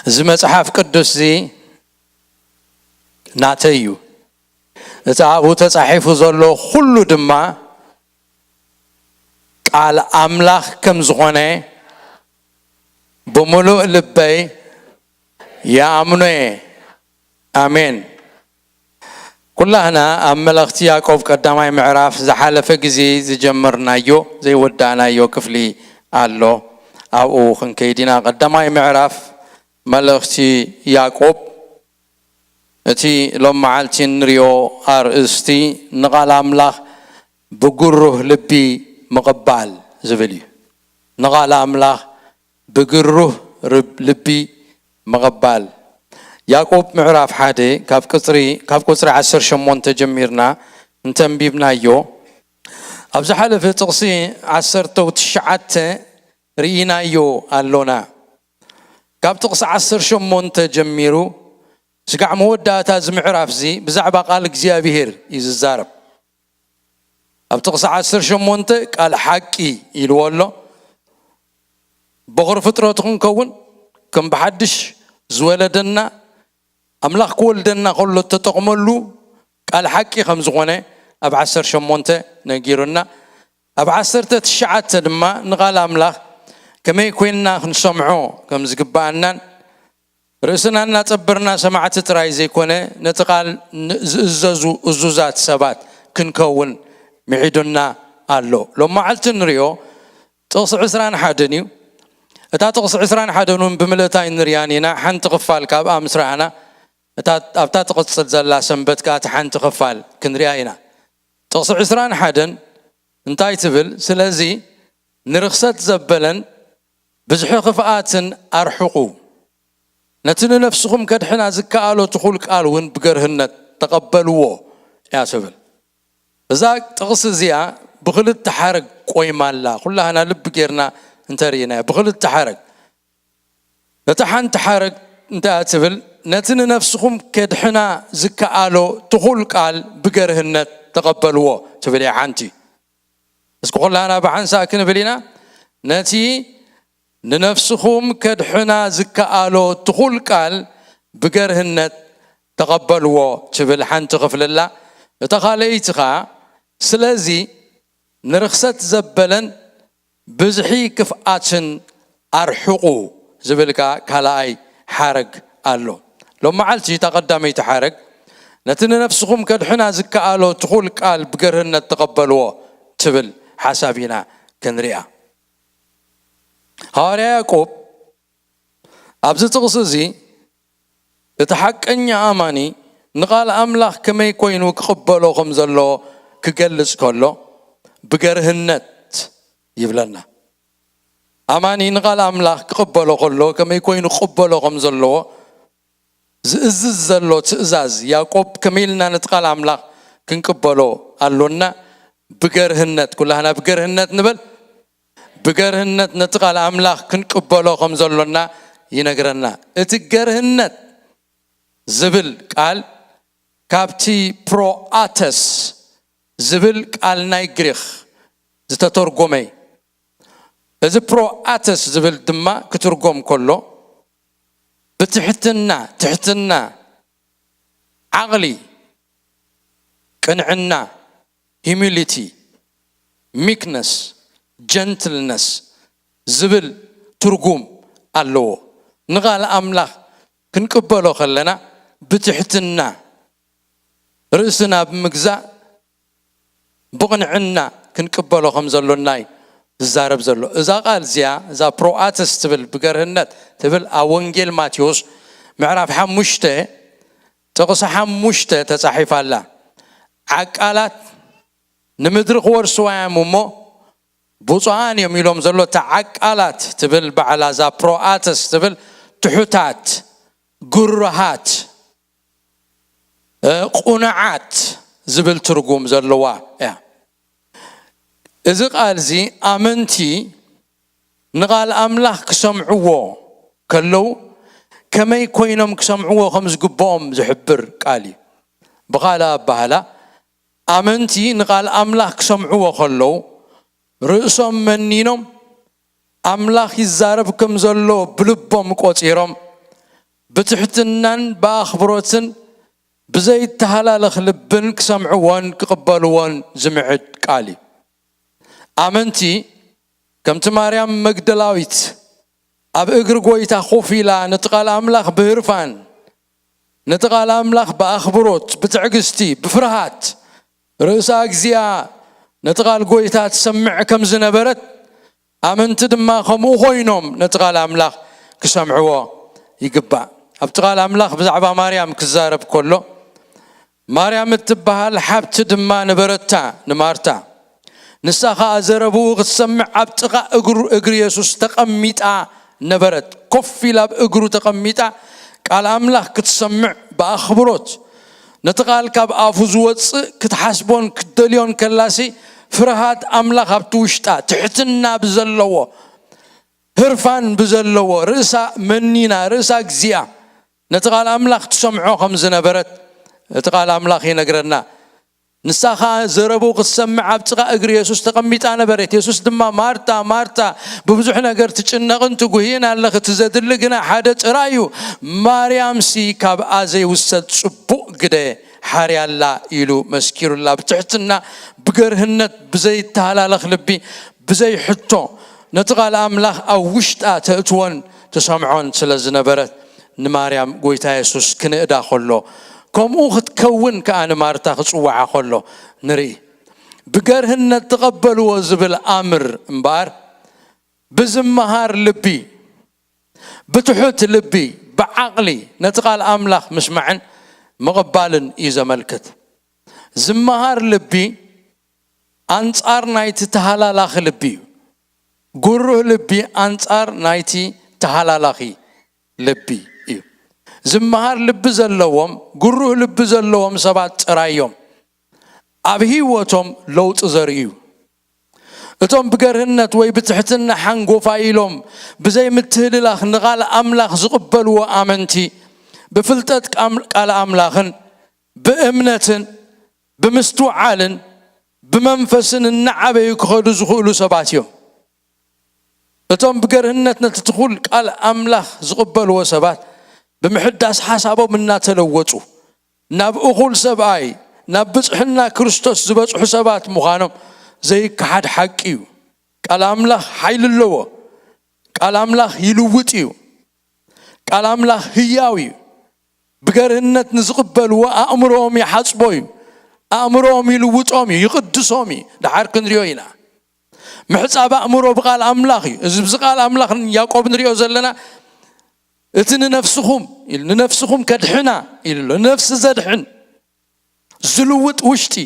እዚ መጽሓፍ ቅዱስ እዚ ናተይ እዩ። እቲ ኣብኡ ተጻሒፉ ዘሎ ኩሉ ድማ ቃል ኣምላኽ ከም ዝኾነ ብምሉእ ልበይ ይኣምኖ እየ። ኣሜን። ኩላህና ኣብ መልእኽቲ ያዕቆብ ቀዳማይ ምዕራፍ ዝሓለፈ ግዜ ዝጀመርናዮ ዘይወዳእናዮ ክፍሊ ኣሎ። ኣብኡ ክንከይድ ኢና። ቀዳማይ ምዕራፍ መልእኽቲ ያዕቆብ፣ እቲ ሎም መዓልቲ እንሪኦ ኣርእስቲ ንቓል ኣምላኽ ብግሩህ ልቢ ምቕባል ዝብል እዩ። ንቓል ኣምላኽ ብግሩህ ርብ- ልቢ ምቕባል። ያዕቆብ ምዕራፍ ሓደ ካብ ቅጽሪ ካብ ቁጽሪ ዓሰርተ ሸሞንተ ጀሚርና እንተንቢብናዮ፣ ኣብ ዝሓለፈ ጥቕሲ ዓሰርተ ትሽዓተ ርኢናዮ ኣሎና። ካብ ጥቕሲ ዓሰርተ ሸሞንተ ጀሚሩ ስጋዕ መወዳእታ እዚ ምዕራፍ እዚ ብዛዕባ ቃል እግዚኣብሄር እዩ ዝዛረብ። ኣብ ጥቕሲ ዓሰርተ ሸሞንተ ቃል ሓቂ ኢልዎ ኣሎ። በኹሪ ፍጥረቱ ክንከውን ከም ብሓድሽ ዝወለደና ኣምላኽ ክወልደና ከሎ እተጠቕመሉ ቃል ሓቂ ከም ዝኾነ ኣብ ዓሰርተ ሸሞንተ ነጊሩና። ኣብ ዓሰርተ ትሽዓተ ድማ ንቓል ኣምላኽ ከመይ ኮይንና ክንሰምዖ ከም ዝግብኣናን ርእስና እናጸበርና ሰማዕቲ ጥራይ ዘይኮነ ነቲ ቃል ን- ዝእዘዙ እዙዛት ሰባት ክንከውን ምዒዱና ኣሎ። ሎም መዓልቲ ንሪኦ ጥቕሲ ዕስራን ሓደን እዩ። እታ ጥቕሲ ዕስራን ሓደን እውን ብምልእታ ኣይንሪያን ኢና። ሓንቲ ክፋል ካብኣ ምስ ረኣና እታ ኣብታ ትቕጽል ዘላ ሰንበት ከኣ እቲ ሓንቲ ክፋል ክንሪኣ ኢና። ጥቕሲ ዕስራን ሓደን እንታይ ትብል? ስለዚ ንርኽሰት ዘበለን ብዝሒ ክፍኣትን ኣርሕቑ፣ ነቲ ንነፍስኹም ከድሕና ዝከኣሎ ትኹል ቃል እውን ብገርህነት ተቐበልዎ እያ ትብል። እዛ ጥቕሲ እዚኣ ብኽልተ ሓረግ ቆይማ ኣላ። ኩላህና ልቢ ጌርና እንተርኢናዮ ብኽልተ ሓረግ። እታ ሓንቲ ሓረግ እንታይ እያ ትብል? ነቲ ንነፍስኹም ከድሕና ዝከኣሎ ትኹል ቃል ብገርህነት ተቐበልዎ ትብል እያ ሓንቲ። እስኪ ኩላህና ብሓንሳእ ክንብል ኢና። ነቲ ንነፍስኹም ከድሕና ዝከኣሎ ትኹል ቃል ብገርህነት ተቐበልዎ ትብል ሓንቲ ክፍሊ ኣላ። እታ ካልኣይቲ ኸኣ ስለዚ ንርኽሰት ዘበለን ብዝሒ ክፍኣትን ኣርሕቑ ዝብል ከኣ ካልኣይ ሓረግ ኣሎ። ሎም መዓልቲ እታ ቀዳመይቲ ሓረግ ነቲ ንነፍስኹም ከድሕና ዝከኣሎ ትኹል ቃል ብገርህነት ተቐበልዎ ትብል ሓሳብ ኢና ክንሪኣ። ሃዋርያ ያዕቆብ ኣብዚ ጥቕሲ እዚ እቲ ሓቀኛ ኣማኒ ንቓል ኣምላኽ ከመይ ኮይኑ ክቕበሎ ከም ዘለዎ ክገልጽ ከሎ ብገርህነት ይብለና። ኣማኒ ንቓል ኣምላኽ ክቕበሎ ከሎ ከመይ ኮይኑ ክቕበሎ ከም ዘለዎ ዝእዝዝ ዘሎ ትእዛዝ ያዕቆብ ከመይ ኢልና ነቲ ቃል ኣምላኽ ክንቅበሎ ኣሎና? ብገርህነት፣ ኩላህና ብገርህነት ንበል። ብገርህነት ነቲ ቃል ኣምላኽ ክንቅበሎ ከም ዘሎና ይነግረና። እቲ ገርህነት ዝብል ቃል ካብቲ ፕሮኣተስ ዝብል ቃል ናይ ግሪኽ ዝተተርጎመ እዩ። እዚ ፕሮኣተስ ዝብል ድማ ክትርጎም ከሎ ብትሕትና፣ ትሕትና፣ ዓቕሊ፣ ቅንዕና፣ humility፣ meekness፣ gentleness ዝብል ትርጉም ኣለዎ። ንቓል ኣምላኽ ክንቅበሎ ከለና ብትሕትና ርእስና ብምግዛእ ብቕንዕና ክንቅበሎ ከም ዘሎና እዩ ዝዛረብ ዘሎ። እዛ ቃል እዚኣ፣ እዛ ፕሮኣተስ ትብል ብገርህነት ትብል ኣብ ወንጌል ማቴዎስ ምዕራፍ ሓሙሽተ ጥቕሲ ሓሙሽተ ተጻሒፋ ኣላ። ዓቃላት ንምድሪ ክወርስዋ እዮም እሞ ብፁዓን እዮም ኢሎም ዘሎ። እታ ዓቃላት ትብል ባዕላ እዛ ፕሮኣተስ ትብል ትሑታት፣ ግሩሃት፣ እ፣ ቁኑዓት ዝብል ትርጉም ዘለዋ እያ። እዚ ቃል እዚ ኣመንቲ ንቓል ኣምላኽ ክሰምዕዎ ከለዉ ከመይ ኮይኖም ክሰምዕዎ ከም ዝግብኦም ዝሕብር ቃል እዩ። ብኻልእ ኣባህላ ኣመንቲ ንቓል ኣምላኽ ክሰምዕዎ ከለዉ ርእሶም መኒኖም ኣምላኽ ይዛረብ ከም ዘሎ ብልቦም ቆጺሮም ብትሕትናን ብኣኽብሮትን ብዘይተሃላለኽ ልብን ክሰምዕዎን ክቕበልዎን ዝምዕድ ቃል እዩ። ኣመንቲ ከምቲ ማርያም መግደላዊት ኣብ እግሪ ጎይታ ኮፍ ኢላ ነቲ ቃል ኣምላኽ ብህርፋን፣ ነቲ ቃል ኣምላኽ ብኣኽብሮት፣ ብትዕግስቲ፣ ብፍርሃት ርእሳ እግዚኣብኣ ነቲ ቃል ጎይታ ትሰምዕ ከም ዝነበረት፣ ኣመንቲ ድማ ከምኡ ኮይኖም ነቲ ቃል ኣምላኽ ክሰምዕዎ ይግባእ። ኣብቲ ቃል ኣምላኽ ብዛዕባ ማርያም ክዛረብ ከሎ፣ ማርያም እትበሃል ሓብቲ ድማ ነበረታ ንማርታ። ንሳ ኸኣ ዘረብኡ ክትሰምዕ ኣብ ጥቓ እግሩ፣ እግሪ የሱስ ተቐሚጣ ነበረት። ኮፍ ኢላ ኣብ እግሩ ተቐሚጣ ቃል ኣምላኽ ክትሰምዕ ብኣኽብሮት፣ ነቲ ቃል ካብ ኣፉ ዝወጽእ ክትሓስቦን ክትደልዮን ከላሲ፣ ፍርሃት ኣምላኽ ኣብቲ ውሽጣ፣ ትሕትና ብዘለዎ፣ ህርፋን ብዘለዎ፣ ርእሳ መኒና፣ ርእሳ እግዚኣብኣ ነቲ ቃል ኣምላኽ ትሰምዖ ከም ዝነበረት እቲ ቃል ኣምላኽ ይነግረና። ንሳ ኸኣ ዘረቡ ክትሰምዕ ኣብ ጥቓ እግሪ የሱስ ተቐሚጣ ነበረት። የሱስ ድማ፣ "ማርታ፣ ማርታ፣ ብብዙሕ ነገር ትጭነቕን ትጉህይን ኣለኺ፣ እቲ ዘድሊ ግና ሓደ ጥራይ እዩ። ማርያምሲ ካብኣ ዘይውሰድ ጽቡቕ ግደ ሓርያ ኣላ" ኢሉ መስኪሩላ። ብትሕትና፣ ብገርህነት፣ ብዘይተሃላለኽ ልቢ፣ ብዘይ ሕቶ ነቲ ቃል ኣምላኽ ኣብ ውሽጣ ተእትዎን ትሰምዖን ስለ ዝነበረት፣ ንማርያም ጎይታ የሱስ ክንእዳ ከሎ፣ ከምኡ ክትከውን ከኣ ንማርታ ክጽውዓ ከሎ ንርኢ። ብገርህነት ተቐበልዎ ዝብል ኣምር እምበኣር፣ ብዝመሃር ልቢ፣ ብትሑት ልቢ፣ ብዓቕሊ ነቲ ቃል ኣምላኽ ምስማዕን ምቕባልን እዩ ዘመልክት። ዝመሃር ልቢ ኣንጻር ናይቲ ተሃላላኺ ልቢ እዩ። ግሩህ ልቢ ኣንጻር ናይቲ ተሃላላኺ ልቢ እዩ። ዝመሃር ልቢ ዘለዎም፣ ግሩህ ልቢ ዘለዎም ሰባት ጥራይ እዮም ኣብ ህይወቶም ለውጢ ዘርእዩ። እቶም ብገርህነት ወይ ብትሕትና ሓንጎፋይ ኢሎም ብዘይ ምትህልላኽ ንቓል ኣምላኽ ዝቕበልዎ ኣመንቲ፣ ብፍልጠት ቃም-፣ ቃል ኣምላኽን ብእምነትን ብምስትውዓልን ብመንፈስን እናዓበዩ ክኸዱ ዝኽእሉ ሰባት እዮም። እቶም ብገርህነት ነቲ ትኹል ቃል ኣምላኽ ዝቕበልዎ ሰባት፣ ብምሕዳስ ሓሳቦም እናተለወጡ፣ ናብ እኹል ሰብኣይ፣ ናብ ብጽሕና ክርስቶስ ዝበጽሑ ሰባት ምዃኖም ዘይከሓድ ሓቂ እዩ። ቃል ኣምላኽ ሓይሊ ኣለዎ። ቃል ኣምላኽ ይልውጥ እዩ። ቃል ኣምላኽ ህያው እዩ። ብገርህነት ንዝቕበልዎ ኣእምሮኦም ይሓጽቦ እዩ። ኣእምሮኦም ይልውጦም እዩ፣ ይቕድሶም እዩ። ደሓር ክንሪኦ ኢና። ምሕጻብ ኣእምሮ ብቃል ኣምላኽ እዩ። እዚ ብዚ ቃል ኣምላኽ ያዕቆብ ንሪኦ ዘለና፣ "እቲ ንነፍስኹም" ኢሉ፣ "ንነፍስኹም ከድሕና" ኢሉ ኣሎ። ንነፍሲ ዘድሕን፣ ዝልውጥ፣ ውሽጢ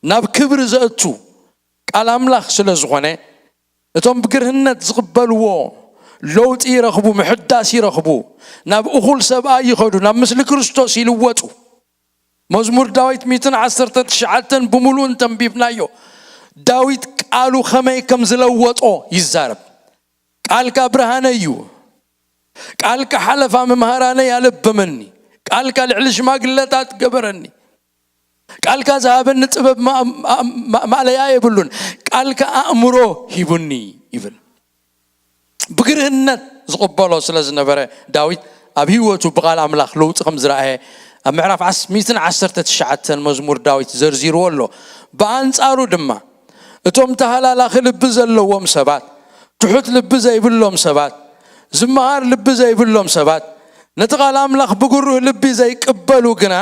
ናብ ክብሪ ዘእቱ ቃል ኣምላኽ ስለ ዝኾነ፣ እቶም ብግርህነት ዝቕበልዎ ለውጢ ይረኽቡ፣ ምሕዳስ ይረኽቡ፣ ናብ እኹል ሰብኣይ ይኸዱ፣ ናብ ምስሊ ክርስቶስ ይልወጡ። መዝሙር ዳዊት ሚእትን ዓሰርተ ትሽዓተን ብምሉእ እንተንቢብናዮ፣ ዳዊት ቃሉ ከመይ ከም ዝለወጦ ይዛረብ። "ቃልካ ብርሃነይ እዩ፣ ቃልካ ሓለፋ መምሃራነይ ኣለበመኒ፣ ቃልካ ልዕሊ ሽማግለታት ገበረኒ፣ ቃልካ ዝሃበኒ ጥበብ ማ-፣ ማ-፣ ማ-፣ ማእለያ የብሉን፣ ቃልካ ኣእምሮ ሂቡኒ" ይብል። ብግርህነት ዝቕበሎ ስለ ዝነበረ፣ ዳዊት ኣብ ህይወቱ ብቓል ኣምላኽ ለውጢ ከም ዝረኣየ ኣብ ምዕራፍ ዓስ-፣ ሚእትን ዓሰርተ ትሽዓተን መዝሙር ዳዊት ዘርዚርዎ ኣሎ። ብኣንጻሩ ድማ፣ እቶም ተሃላላኺ ልቢ ዘለዎም ሰባት፣ ትሑት ልቢ ዘይብሎም ሰባት፣ ዝመሃር ልቢ ዘይብሎም ሰባት፣ ነቲ ቃል ኣምላኽ ብግሩህ ልቢ ዘይቅበሉ ግና፣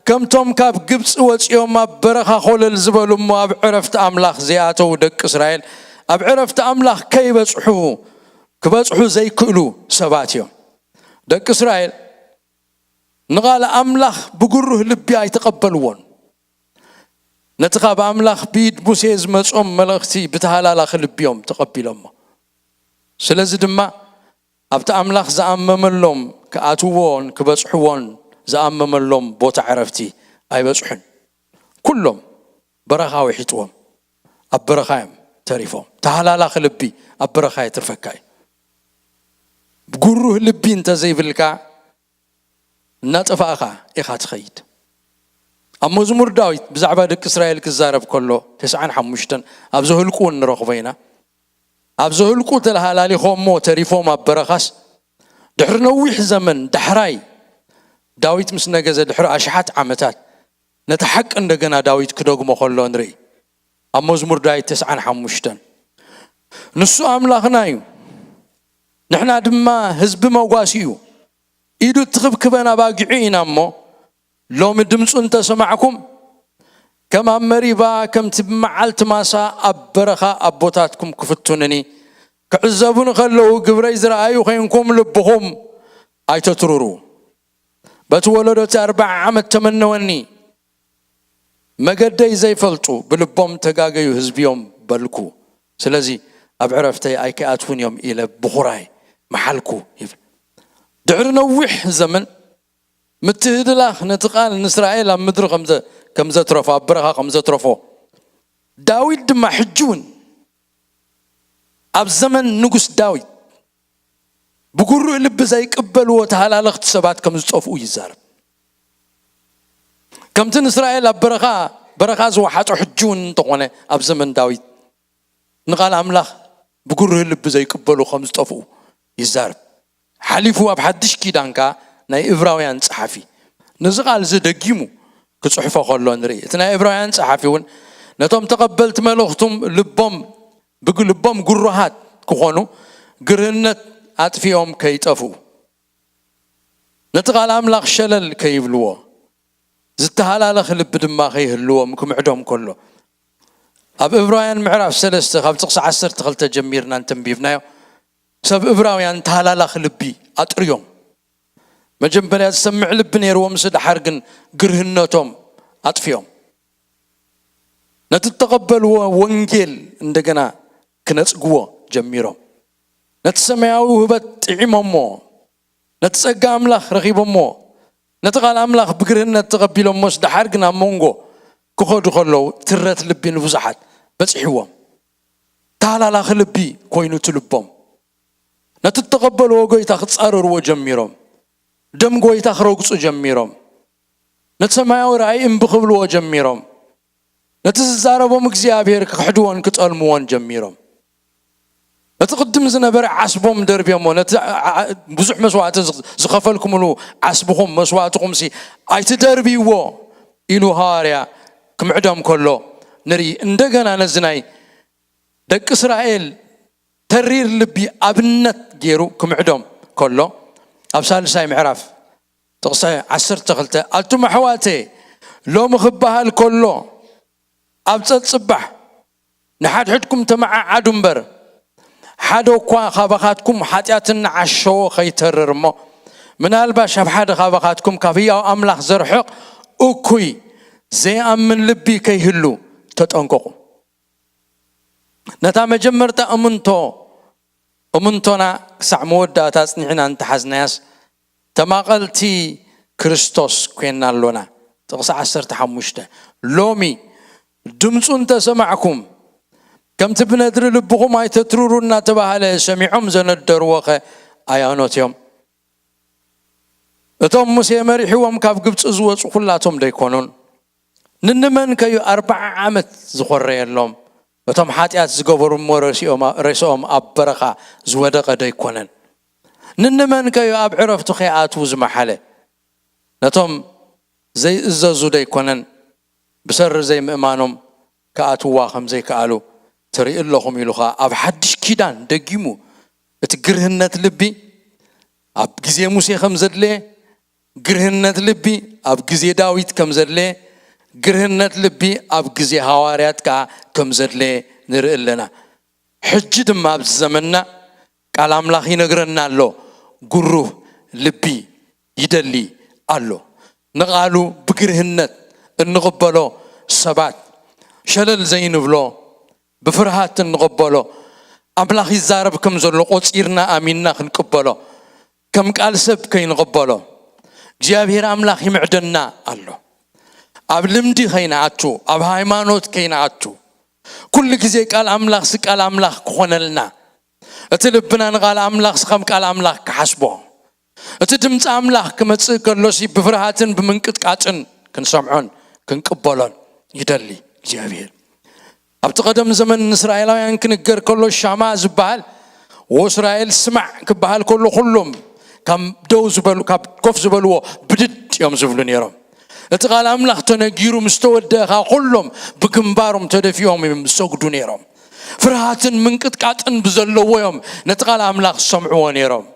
ከምቶም ካብ ግብጺ ወጺኦም ኣብ በረኻ ኮለል ዝበሉ እሞ ኣብ ዕረፍቲ ኣምላኽ ዘይኣተዉ ደቂ እስራኤል፣ ኣብ ዕረፍቲ ኣምላኽ ከይበጽሑ፣ ክበጽሑ ዘይክእሉ ሰባት እዮም። ደቂ እስራኤል ንቓል ኣምላኽ ብግሩህ ልቢ ኣይተቐበልዎን። ነቲ ካብ ኣምላኽ ብኢድ ሙሴ ዝመጾም መልእኽቲ ብተሃላላኺ ልቢ እዮም ተቐቢሎሞ። ስለዚ ድማ ኣብቲ ኣምላኽ ዝኣመመሎም ክኣትውዎን ክበጽሕዎን ዝኣመመሎም ቦታ ዕረፍቲ ኣይበጽሑን። ኩሎም በረኻ ውሒጥዎም፣ ኣብ በረኻ እዮም ተሪፎም። ተሃላላኺ ልቢ ኣብ በረኻ የትርፈካ እዩ። ግሩህ ልቢ እንተዘይብልካ እናጠፋእኻ ኢኻ ትኸይድ። ኣብ መዝሙር ዳዊት ብዛዕባ ደቂ እስራኤል ክዛረብ ከሎ፣ ተስዓን ሓሙሽተን ኣብ ዘህልቁ እውን ንረኽቦ ኢና። ኣብ ዘህልቁ ተለሃላሊኾሞ ተሪፎም ኣብ በረኻስ፣ ድሕሪ ነዊሕ ዘመን ዳሕራይ ዳዊት ምስ ነገዘ ድሕሪ ኣሽሓት ዓመታት ነቲ ሓቂ እንደገና ዳዊት ክደግሞ ከሎ ንርኢ። ኣብ መዝሙር ዳዊት ተስዓን ሓሙሽተን፣ "ንሱ ኣምላኽና እዩ፣ ንሕና ድማ ህዝቢ መጓሲ እዩ። ኢዱ እትኽብክበን ኣባጊዑ ኢና እሞ፣ ሎሚ ድምፁ እንተሰማዕኩም፣ ከም ኣብ መሪባ፣ ከምቲ ብመዓልቲ ማሳ ኣብ በረኻ ኣቦታትኩም ክፍትኑኒ፣ ክዕዘቡኒ ከለዉ ግብረይ ዝረኣዩ ኮይንኩም ልብኹም ኣይተትሩሩ። በቲ ወለዶ እቲ ኣርብዓ ዓመት ተመነወኒ፣ መገደይ ዘይፈልጡ ብልቦም ተጋገዩ ህዝቢ እዮም በልኩ። ስለዚ ኣብ ዕረፍተይ ኣይከኣትዉን እዮም ኢለ ብኹራይ መሓልኩ" ይብል። ድሕሪ ነዊሕ ዘመን ምትህድላኽ ነቲ ቃል ንእስራኤል ኣብ ምድሪ ከምዘ-፣ ከምዘትረፎ፣ ኣብ በረኻ ከምዘትረፎ፣ ዳዊት ድማ ሕጂ እውን ኣብ ዘመን ንጉስ ዳዊት ብጉሩእ ልቢ ዘይቅበልዎ ተሃላለኽቲ ሰባት ከም ዝጠፍኡ ይዛረብ። ከምቲ ንእስራኤል ኣብ በረኻ፣ በረኻ ዝወሓጦ ሕጂ እውን እንተኾነ ኣብ ዘመን ዳዊት ንቓል ኣምላኽ ብጉሩህ ልቢ ዘይቅበሉ ከም ዝጠፍኡ ይዛረብ። ሓሊፉ ኣብ ሓድሽ ኪዳን ከኣ ናይ እብራውያን ጸሓፊ ነዚ ቃል እዚ ደጊሙ ክጽሕፎ ከሎ ንርኢ። እቲ ናይ እብራውያን ጸሓፊ እውን ነቶም ተቐበልቲ መልእኽቱም ልቦም፣ ብግ-፣ ልቦም ጉሩሃት ክኾኑ ግርህነት ኣጥፊኦም ከይጠፍኡ፣ ነቲ ቃል ኣምላኽ ሸለል ከይብልዎ፣ ዝተሃላለኸ ልቢ ድማ ከይህልዎም ክምዕዶም ከሎ፣ ኣብ እብራውያን ምዕራፍ ሰለስተ ካብ ጥቕሲ ዓሰርተ ክልተ ጀሚርና እንተንቢብናዮ፣ ሰብ እብራውያን ተሃላላኺ ልቢ ኣጥርዮም። መጀመርያ ዝሰምዕ ልቢ ነይርዎም፣ ምስ ደሓር ግን ግርህነቶም ኣጥፊኦም። ነቲ እተቐበልዎ ወንጌል እንደገና ክነጽግዎ ጀሚሮም። ነቲ ሰማያዊ ውህበት ጥዒሞሞ፣ ነቲ ጸጋ ኣምላኽ ረኺቦሞ፣ ነቲ ቃል ኣምላኽ ብግርህነት ተቐቢሎሞስ፣ ደሓር ግን ኣብ መንጎ ክኸዱ ከለዉ ትረት ልቢ ንብዙሓት በጺሕዎም። ተሃላላኺ ልቢ ኮይኑ እቲ ልቦም። ነቲ እተቐበልዎ ጎይታ ክጻረርዎ ጀሚሮም። ደም ጎይታ ክረግጹ ጀሚሮም። ነቲ ሰማያዊ ራእይ እምቢ ክብልዎ ጀሚሮም። ነቲ ዝዛረቦም እግዚኣብሔር ክኽሕድዎን ክጠልምዎን ጀሚሮም። ነቲ ቅድም ዝነበረ ዓስቦም ደርብዮሞ፣ ነቲ ዓ-፣ ዓ-፣ ብዙሕ መስዋዕቲ ዝኽ-፣ ዝኸፈልኩምሉ ዓስብኹም፣ መስዋዕትኹምሲ ኣይትደርብይዎ ኢሉ ሃዋርያ ክምዕዶም ከሎ ንርኢ። እንደገና ነዚ ናይ ደቂ እስራኤል ተሪር ልቢ ኣብነት ገይሩ ክምዕዶም ከሎ፣ ኣብ ሳልሳይ ምዕራፍ ጥቕሲ ዓሰርተ ክልተ፣ ኣቱም ኣሕዋተ፣ ሎሚ ክበሃል ከሎ፣ ኣብ ጸጽባሕ ንሓድሕድኩም ተመዓዓዱ እምበር፣ ሓደ እኳ ካባኻትኩም ሓጢኣትን ንዓሸዎ ከይተርር እሞ፣ ምናልባሽ ኣብ ሓደ ካባኻትኩም ካብ ህያው ኣምላኽ ዘርሕቕ እኩይ ዘይኣምን ልቢ ከይህሉ ተጠንቀቑ። ነታ መጀመርታ እምንቶ፣ እምንቶና ክሳዕ መወዳእታ ኣጽኒዕና እንተሓዝናያስ፣ ተማቐልቲ ክርስቶስ ኮይና ኣሎና። ጥቕሲ ዓሰርተ ሓሙሽተ፣ ሎሚ ድምፁ እንተሰማዕኩም፣ ከምቲ ብነድሪ ልብኹም ኣይተትርሩ እናተባህለ ሰሚዖም ዘነደርዎኸ ኣያኖትዮም? እቶም ሙሴ መሪሕዎም ካብ ግብፂ ዝወፁ ኩላቶም ዶ ኣይኮኑን? ንንመን ከዩ ኣርብዓ ዓመት ዝኾረየሎም? እቶም ሓጢኣት ዝገበሩ እሞ ረሲኦም-፣ ሬስኦም ኣብ በረኻ ዝወደቐ ዶ ኣይኮነን? ንንመን ከዩ ኣብ ዕረፍቱ ከይኣትዉ ዝመሓለ? ነቶም ዘይእዘዙ ዶ ኣይኮነን ብሰሪ ዘይምእማኖም ክኣትዋ ከም ዘይከኣሉ ትርኢ ኣለኹም? ኢሉ ኸኣ ኣብ ሓድሽ ኪዳን ደጊሙ እቲ ግርህነት ልቢ ኣብ ግዜ ሙሴ ከም ዘድለየ፣ ግርህነት ልቢ ኣብ ግዜ ዳዊት ከም ዘድለየ፣ ግርህነት ልቢ ኣብ ግዜ ሃዋርያት ከኣ ከም ዘድለየ ንርኢ ኣለና። ሕጂ ድማ ኣብዚ ዘመንና ቃል ኣምላኽ ይነግረና ኣሎ፣ ግሩህ ልቢ ይደሊ ኣሎ። ንቓሉ ብግርህነት እንቕበሎ ሰባት፣ ሸለል ዘይንብሎ፣ ብፍርሃት እንቕበሎ፣ ኣምላኽ ይዛረብ ከም ዘሎ ቆጺርና ኣሚንና ክንቅበሎ፣ ከም ቃል ሰብ ከይንቕበሎ፣ እግዚኣብሔር ኣምላኽ ይምዕደና ኣሎ። ኣብ ልምዲ ከይንኣቱ፣ ኣብ ሃይማኖት ከይንኣቱ፣ ኩሉ ግዜ ቃል ኣምላኽሲ ቃል ኣምላኽ ክኾነልና፣ እቲ ልብና ንቓል ኣምላኽሲ ከም ቃል ኣምላኽ ክሓስቦ፣ እቲ ድምፂ ኣምላኽ ክመጽእ ከሎሲ ብፍርሃትን ብምንቅጥቃጥን ክንሰምዖን ክንቅበሎን ይደሊ እግዚኣብሔር። ኣብቲ ቀደም ዘመን ንእስራኤላውያን ክንገር ከሎ ሻማ ዝበሃል፣ ወእስራኤል ስማዕ ክበሃል ከሎ ኩሎም ካብ ደው ዝበሉ ካብ ኮፍ ዝበልዎ ብድድ እዮም ዝብሉ ነይሮም። እቲ ቃል ኣምላኽ ተነጊሩ ምስ ተወደእኻ ኩሎም ብግንባሮም ተደፊኦም እዮም ዝሰግዱ ነይሮም። ፍርሃትን ምንቅጥቃጥን ብዘለዎ እዮም ነቲ ቃል ኣምላኽ ዝሰምዕዎ ነይሮም።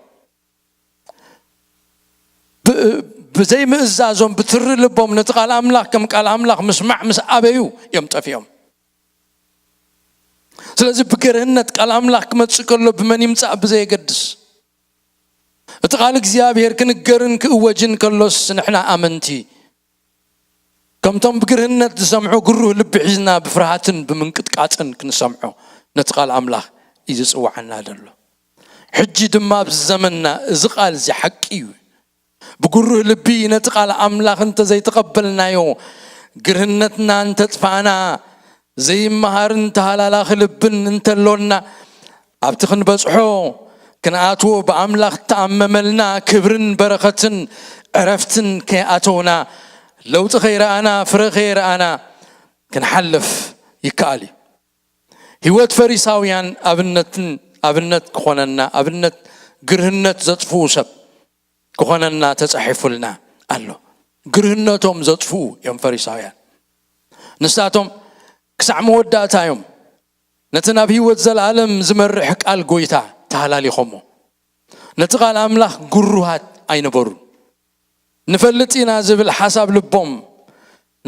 ብዘይምእዛዞም ብትሪ ልቦም ነቲ ቃል ኣምላኽ ከም ቃል ኣምላኽ ምስማዕ ምስ ኣበዩ እዮም ጠፊኦም። ስለዚ ብግርህነት ቃል ኣምላኽ ክመጽእ ከሎ ብመን ይምጻእ ብዘየገድስ፣ እቲ ቃል እግዚኣብሔር ክንገርን ክእወጅን ከሎስ ንሕና ኣመንቲ ከምቶም ብግርህነት ዝሰምዑ ግሩህ ልቢ ሒዝና ብፍርሃትን ብምንቅጥቃጥን ክንሰምዖ ነቲ ቃል ኣምላኽ እዩ ዝጽውዓና ዘሎ። ሕጂ ድማ ኣብዚ ዘመንና እዚ ቃል እዚ ሓቂ እዩ። ብግሩህ ልቢ ነቲ ቃል ኣምላኽ እንተዘይተቐበልናዮ፣ ግርህነትና እንተጥፋእና፣ ዘይመሃርን ተሃላላኺ ልብን እንተሎና፣ ኣብቲ ክንበጽሖ ክንኣትዎ ብኣምላኽ እተኣመመልና ክብርን በረኸትን ዕረፍትን ከይኣተውና፣ ለውጢ ከይረኣና፣ ፍረ ከይረኣና ክንሓልፍ ይከኣል እዩ። ህይወት ፈሪሳውያን ኣብነትን ኣብነት ክኾነና ኣብነት ግርህነት ዘጥፍኡ ሰብ ክኾነና ተጻሒፉልና ኣሎ። ግርህነቶም ዘጥፍኡ እዮም ፈሪሳውያን። ንሳቶም ክሳዕ መወዳእታ እዮም ነቲ ናብ ህይወት ዘለኣለም ዝመርሕ ቃል ጎይታ ተሃላሊኾሞ። ነቲ ቃል ኣምላኽ ግሩሃት ኣይነበሩን። ንፈልጥ ኢና ዝብል ሓሳብ ልቦም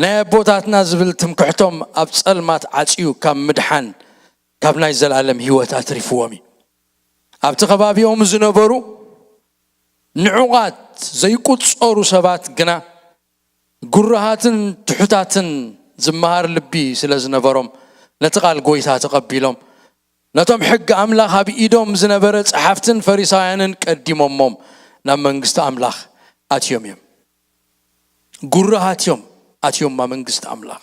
ናይ ኣቦታትና ዝብል ትምክሕቶም ኣብ ጸልማት ዓጽዩ ካብ ምድሓን ካብ ናይ ዘለኣለም ህይወት ኣትሪፍዎም እዩ። ኣብቲ ከባቢኦም ዝነበሩ ንዑቓት ዘይቁጸሩ ሰባት ግና ግሩሃትን ትሑታትን ዝመሃር ልቢ ስለ ዝነበሮም ነቲ ቃል ጎይታ ተቐቢሎም ነቶም ሕጊ ኣምላኽ ኣብ ኢዶም ዝነበረ ጸሓፍትን ፈሪሳውያንን ቀዲሞሞም ናብ መንግስቲ ኣምላኽ ኣትዮም እዮም። ግሩሃት እዮም ኣትዮም ኣብ መንግስቲ ኣምላኽ።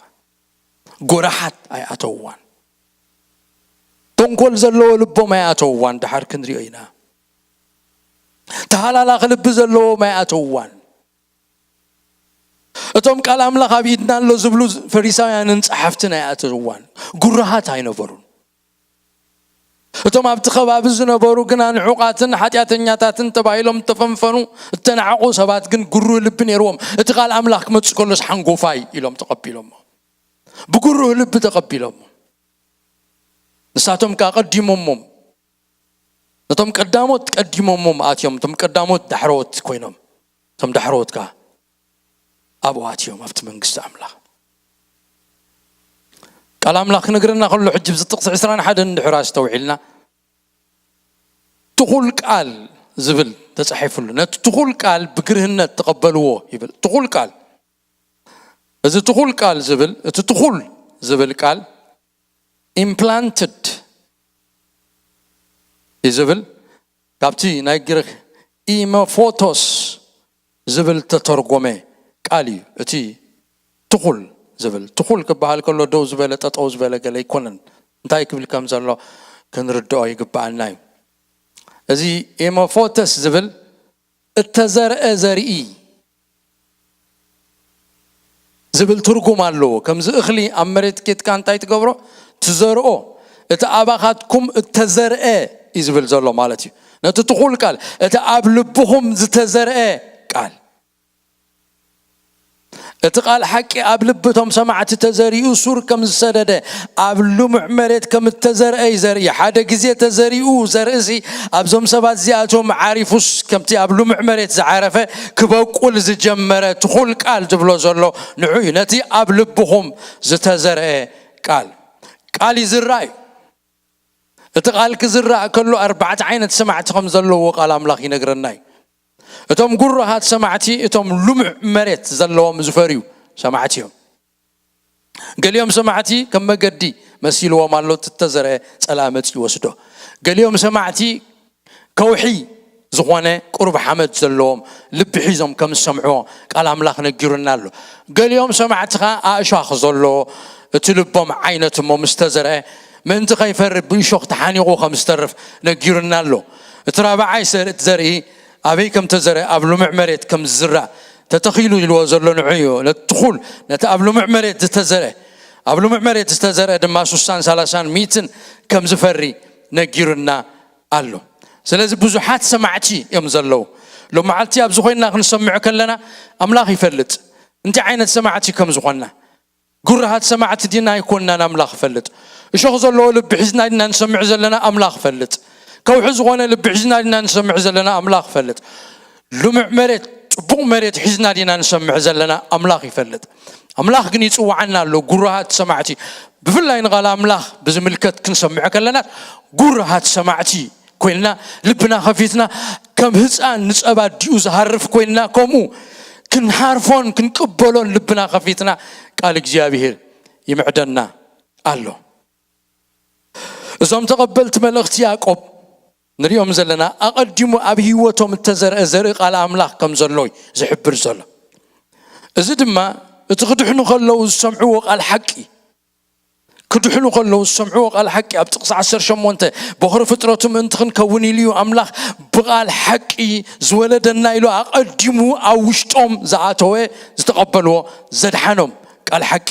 ጎራሓት ኣይኣተውዋን። ተንኮል ዘለዎ ልቦም ኣይኣተውዋን። ድሓር ክንሪኦ ኢና። ተሃላላኺ ልቢ ዘለዎም ኣይኣተውዋን። እቶም ቃል ኣምላኽ ኣብ ኢድና ኣሎ ዝብሉ ፈሪሳውያንን ጸሓፍትን ኣይኣተውዋን። ግሩሃት ኣይነበሩን። እቶም ኣብቲ ከባቢ ዝነበሩ ግና ንዑቓትን ሓጢኣተኛታትን ተባሂሎም እተፈንፈኑ እተናዕቑ ሰባት ግን ግሩህ ልቢ ነይርዎም። እቲ ቃል ኣምላኽ ክመጽእ ከሎስ ሓንጎፋይ ኢሎም ተቐቢሎሞ። ብግሩህ ልቢ ተቐቢሎሞ። ንሳቶም ከኣ ቀዲሞሞም ነቶም ቀዳሞት ቀዲሞሞም ኣትዮም፣ እቶም ቀዳሞት ዳሕረዎት ኮይኖም፣ እቶም ዳሕረዎት ከኣ ኣብኡ ኣትዮም ኣብቲ መንግስቲ ኣምላኽ። ቃል ኣምላኽ ክነግረና ከሎ ሕጂ ኣብዚ ጥቕሲ ዕስራን ሓደን እንድሕር ኣስተውዒልና ትኹል ቃል ዝብል ተጻሒፉሉ። ነቲ ትኹል ቃል ብግርህነት ተቐበልዎ ይብል። ትኹል ቃል እዚ ትኹል ቃል ዝብል እቲ ትኹል ዝብል ቃል ኢምፕላንትድ እዩ ዝብል ካብቲ ናይ ግሪክ ኢመፎቶስ ዝብል ተተርጎመ ቃል እዩ። እቲ ትኹል ዝብል ትኹል ክበሃል ከሎ ደው ዝበለ ጠጠው ዝበለ ገለ ኣይኮነን። እንታይ ክብል ከም ዘሎ ክንርድኦ ይግብኣና እዩ። እዚ ኢመፎተስ ዝብል እተዘርአ ዘርኢ ዝብል ትርጉም ኣለዎ። ከምዚ እኽሊ ኣብ መሬት ኬድካ እንታይ ትገብሮ? ትዘርኦ። እቲ ኣባኻትኩም እተዘርአ እዩ ዝብል ዘሎ ማለት እዩ። ነቲ ትኹል ቃል፣ እቲ ኣብ ልብኹም ዝተዘርአ ቃል። እቲ ቃል ሓቂ ኣብ ልቢ እቶም ሰማዕቲ ተዘሪኡ ሱር ከም ዝሰደደ ኣብ ልሙዕ መሬት ከም እተዘርአ እዩ ዘርኢ። ሓደ ግዜ ተዘሪኡ ዘርእሲ ኣብዞም ሰባት እዚኣቶም ዓሪፉስ ከምቲ ኣብ ልሙዕ መሬት ዝዓረፈ ክበቁል ዝጀመረ ትኹል ቃል ዝብሎ ዘሎ ንዑ እዩ። ነቲ ኣብ ልብኹም ዝተዘርአ ቃል ቃል ይዝራእ እዩ። እቲ ቃል ክዝራእ ከሎ ኣርባዕተ ዓይነት ሰማዕቲ ከም ዘለዎ ቃል ኣምላኽ ይነግረና እዩ። እቶም ጉሩሃት ሰማዕቲ እቶም ልሙዕ መሬት ዘለዎም ዝፈርዩ ሰማዕቲ እዮም። ገሊኦም ሰማዕቲ ከም መገዲ መሲልዎም ኣሎ፣ እቲ እተዘርአ ጸላኢ መጺኡ ይወስዶ። ገሊኦም ሰማዕቲ ከውሒ ዝኾነ ቁሩብ ሓመድ ዘለዎም ልቢ ሒዞም ከም ዝሰምዕዎ ቃል ኣምላኽ ነጊሩና ኣሎ። ገሊኦም ሰማዕቲ ኸኣ ኣእሻኽ ዘለዎ እቲ ልቦም ዓይነት እሞ ምስ ተዘርአ ምእንቲ ከይፈሪ ብእሾኽ ተሓኒቑ ከም ዝተርፍ ነጊሩና ኣሎ። እቲ ራብዓይ ሰር-፣ ዘርኢ ኣበይ ከም ተዘርአ ኣብ ልሙዕ መሬት ከም ዝዝራእ ተተኺሉ ኢልዎ ዘሎ ንዑ እዩ። ነቲ ትኹል ነቲ ኣብ ልሙዕ መሬት ዝተዘርአ ኣብ ልሙዕ መሬት ዝተዘርአ ድማ ሱሳን ሰላሳን ሚእትን ከም ዝፈሪ ነጊሩና ኣሎ። ስለዚ ብዙሓት ሰማዕቲ እዮም ዘለዉ። ሎም መዓልቲ ኣብዚ ኮይንና ክንሰምዕ ከለና ኣምላኽ ይፈልጥ እንታይ ዓይነት ሰማዕቲ ከም ዝኾንና። ጉርሃት ሰማዕቲ ዲና ኣይኮንናን ኣምላኽ ይፈልጥ። እሾኽ ዘለዎ ልቢ ሒዝና ዲና ንሰምዕ ዘለና ኣምላኽ ይፈልጥ። ከውሒ ዝኾነ ልቢ ሒዝና ዲና ንሰምዕ ዘለና ኣምላኽ ይፈልጥ። ልሙዕ መሬት፣ ጽቡቕ መሬት ሒዝና ዲና ንሰምዕ ዘለና ኣምላኽ ይፈልጥ። ኣምላኽ ግን ይጽውዓና ኣሎ ጉርሃት ሰማዕቲ። ብፍላይ ንቓል ኣምላኽ ብዝምልከት ክንሰምዕ ከለና ጉርሃት ሰማዕቲ ኮይንና ልብና ከፊትና ከም ህፃን ንፀባ ኣዲኡ ዝሃርፍ ኮይንና ከምኡ ክንሃርፎን ክንቅበሎን ልብና ከፊትና ቃል እግዚኣብሔር ይምዕደና ኣሎ። እዞም ተቐበልቲ መልእኽቲ ያዕቆብ ንሪኦም ዘለና ኣቐዲሙ ኣብ ህይወቶም እተዘርአ ዘርኢ ቃል ኣምላኽ ከም ዘሎ እዩ ዝሕብር ዘሎ። እዚ ድማ እቲ ክድሕኑ ከለዉ ዝሰምዕዎ ቃል ሓቂ ክድሕኑ ከለዉ ዝሰምዕዎ ቃል ሓቂ ኣብ ጥቕሲ ዓሰርተ ሸሞንተ በኹሪ ፍጥረቱ ምእንቲ ክንከውን ኢሉ እዩ ኣምላኽ ብቓል ሓቂ ዝወለደና ኢሉ ኣቐዲሙ ኣብ ውሽጦም ዝኣተወ ዝተቐበልዎ ዘድሓኖም ቃል ሓቂ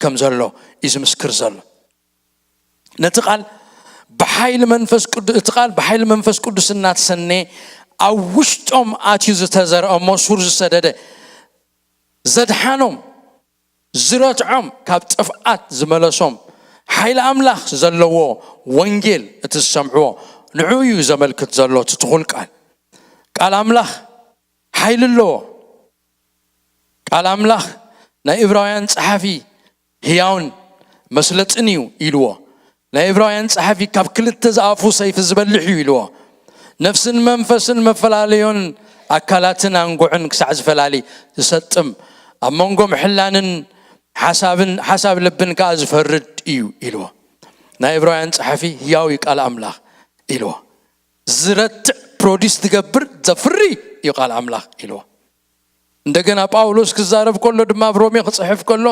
ከም ዘሎ እዩ ዝምስክር ዘሎ። ነቲ ቃል ብሓይሊ መንፈስ ቅዱስ እቲ ቃል ብሓይሊ መንፈስ ቅዱስ እናተሰነየ ኣብ ውሽጦም ኣትዩ ዝተዘርአ እሞ ሱር ዝሰደደ ዘድሓኖም ዝረትዖም ካብ ጥፍኣት ዝመለሶም ሓይሊ ኣምላኽ ዘለዎ ወንጌል እቲ ዝሰምዕዎ ንዕኡ እዩ ዘመልክት ዘሎ እቲ ትኹል ቃል። ቃል ኣምላኽ ሓይሊ ኣለዎ። ቃል ኣምላኽ ናይ እብራውያን ጸሓፊ ህያውን መስለጥን እዩ ኢልዎ። ናይ እብራውያን ጸሓፊ ካብ ክልተ ዝኣፉ ሰይፊ ዝበልሕ እዩ ኢልዎ። ነፍስን መንፈስን መፈላለዮን ኣካላትን ኣንጉዕን ክሳዕ ዝፈላሊ ዝሰጥም ኣብ መንጎ ምሕላንን ሓሳብን ሓሳብ ልብን ከኣ ዝፈርድ እዩ ኢልዎ። ናይ እብራውያን ጸሓፊ ህያው እዩ ቃል ኣምላኽ ኢልዎ። ዝረትዕ ፕሮዲስ ዝገብር ዘፍሪ እዩ ቃል ኣምላኽ ኢልዎ። እንደገና ጳውሎስ ክዛረብ ከሎ ድማ ኣብ ሮሜ ክጽሕፍ ከሎ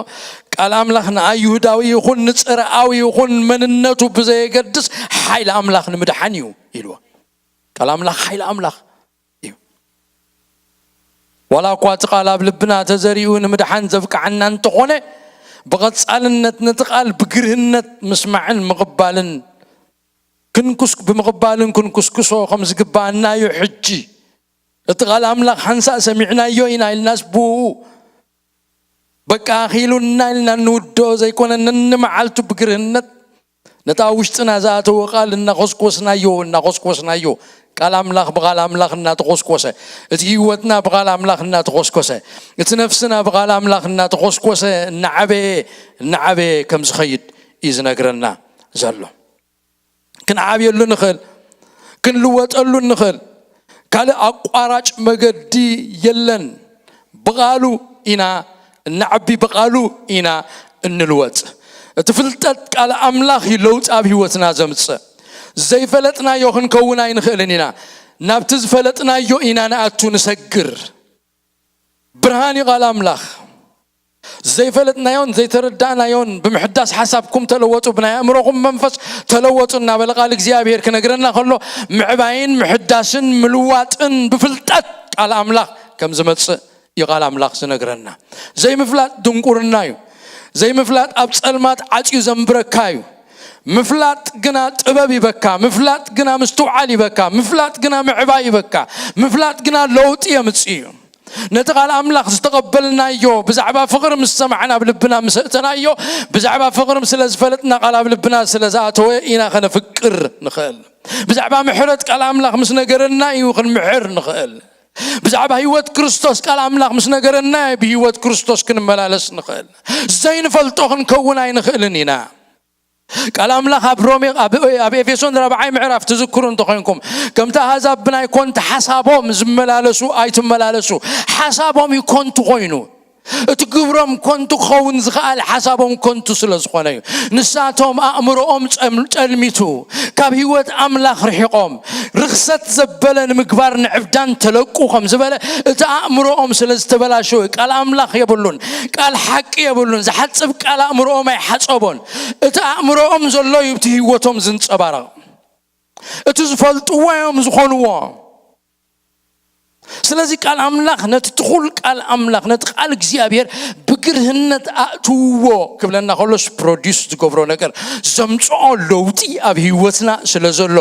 ቃል ኣምላኽ ንኣይሁዳዊ ይኹን ንጽርኣዊ ይኹን መንነቱ ብዘየገድስ ሓይሊ ኣምላኽ ንምድሓን እዩ ኢልዎ። ቃል ኣምላኽ ሓይሊ ኣምላኽ እዩ። ዋላ እኳ እቲ ቃል ኣብ ልብና ተዘሪኡ ንምድሓን ዘብቅዓና እንተኾነ ብቐጻልነት ነቲ ቃል ብግርህነት ምስማዕን ምቕባልን ክንኩስ ብምቕባልን ክንኩስኩሶ ከም ዝግባኣና እዩ። ሕጂ እቲ ቃል ኣምላኽ ሓንሳእ ሰሚዕናዮ ኢና ኢልናስ ብኡ በቃ ኣኺሉና ኢልና እንውድኦ ዘይኮነ ነንመዓልቱ ብግርህነት ነታ ውሽጥና ዝኣተወ ቃል እናኾስኮስናዮ እናኾስኮስናዮ ቃል ኣምላኽ ብቓል ኣምላኽ እናተኾስኮሰ እቲ ህይወትና ብቓል ኣምላኽ እናተኾስኮሰ እቲ ነፍስና ብቓል ኣምላኽ እናተኾስኮሰ እናዓበየ እናዓበየ ከም ዝኸይድ እዩ ዝነግረና ዘሎ። ክንዓብየሉ ንኽእል፣ ክንልወጠሉ ንኽእል። ካልእ ኣቋራጭ መገዲ የለን። ብቓሉ ኢና እንዓቢ፣ ብቓሉ ኢና እንልወጥ። እቲ ፍልጠት ቃል ኣምላኽ እዩ ለውጢ ኣብ ህይወትና ዘምጽእ። ዘይፈለጥናዮ ክንከውን ኣይንኽእልን ኢና። ናብቲ ዝፈለጥናዮ ኢና ንኣቱ ንሰግር። ብርሃን እዩ ቃል ኣምላኽ። ዘይፈለጥናዮን ዘይተረዳእናዮን ብምሕዳስ ሓሳብኩም ተለወጡ፣ ብናይ ኣእምሮኹም መንፈስ ተለወጡ እናበለ ቃል እግዚኣብሔር ክነግረና ከሎ ምዕባይን ምሕዳስን ምልዋጥን ብፍልጠት ቃል ኣምላኽ ከም ዝመጽእ እዩ ቃል ኣምላኽ ዝነግረና። ዘይምፍላጥ ድንቁርና እዩ። ዘይምፍላጥ ኣብ ጸልማት ዓጽዩ ዘንብረካ እዩ። ምፍላጥ ግና ጥበብ ይበካ። ምፍላጥ ግና ምስትውዓል ይበካ። ምፍላጥ ግና ምዕባይ ይበካ። ምፍላጥ ግና ለውጢ የምጽእ እዩ። ነቲ ቃል ኣምላኽ ዝተቐበልናዮ ብዛዕባ ፍቕሪ ምስ ሰማዕና ኣብ ልብና ምስ ኣእተናዮ ብዛዕባ ፍቕሪ ስለ ዝፈለጥና ቃል ኣብ ልብና ስለ ዝኣተወ ኢና ከነፍቅር ንኽእል። ብዛዕባ ምሕረት ቃል ኣምላኽ ምስ ነገረና እዩ ክንምሕር ንኽእል። ብዛዕባ ህይወት ክርስቶስ ቃል ኣምላኽ ምስ ነገረና እዩ ብህይወት ክርስቶስ ክንመላለስ ንኽእል። ዘይንፈልጦ ክንከውን ኣይንኽእልን ኢና። ቃል ኣምላኽ ኣብ ሮሜ ኣብ ኤፌሶን ራብዓይ ምዕራፍ ትዝክሩ እንተኾይንኩም ከምቲ ኣህዛብ ብናይ ኮንቲ ሓሳቦም ዝመላለሱ ኣይትመላለሱ። ሓሳቦም እዩ ኮንቱ ኮይኑ እቲ ግብሮም ኮንቱ ክኸውን ዝኸኣል ሓሳቦም ኮንቱ ስለ ዝኾነ እዩ። ንሳቶም ኣእምሮኦም ጸልሚቱ ካብ ህይወት ኣምላኽ ርሒቖም ርኽሰት ዘበለ ንምግባር ንዕብዳን ተለቁ ከም ዝበለ እቲ ኣእምሮኦም ስለ ዝተበላሸወ ቃል ኣምላኽ የብሉን፣ ቃል ሓቂ የብሉን። ዝሓጽብ ቃል ኣእምሮኦም ኣይሓጸቦን። እቲ ኣእምሮኦም ዘሎ እዩ እቲ ህይወቶም ዝንጸባረቕ። እቲ ዝፈልጥዎ እዮም ዝኾንዎ። ስለዚ ቃል ኣምላኽ ነቲ ትኹል ቃል ኣምላኽ ነቲ ቃል እግዚኣብሔር ብ ግርህነት ኣእትውዎ ክብለና ከሎስ ፕሮዲስ ዝገብሮ ነገር ዘምፅኦ ለውጢ ኣብ ህይወትና ስለ ዘሎ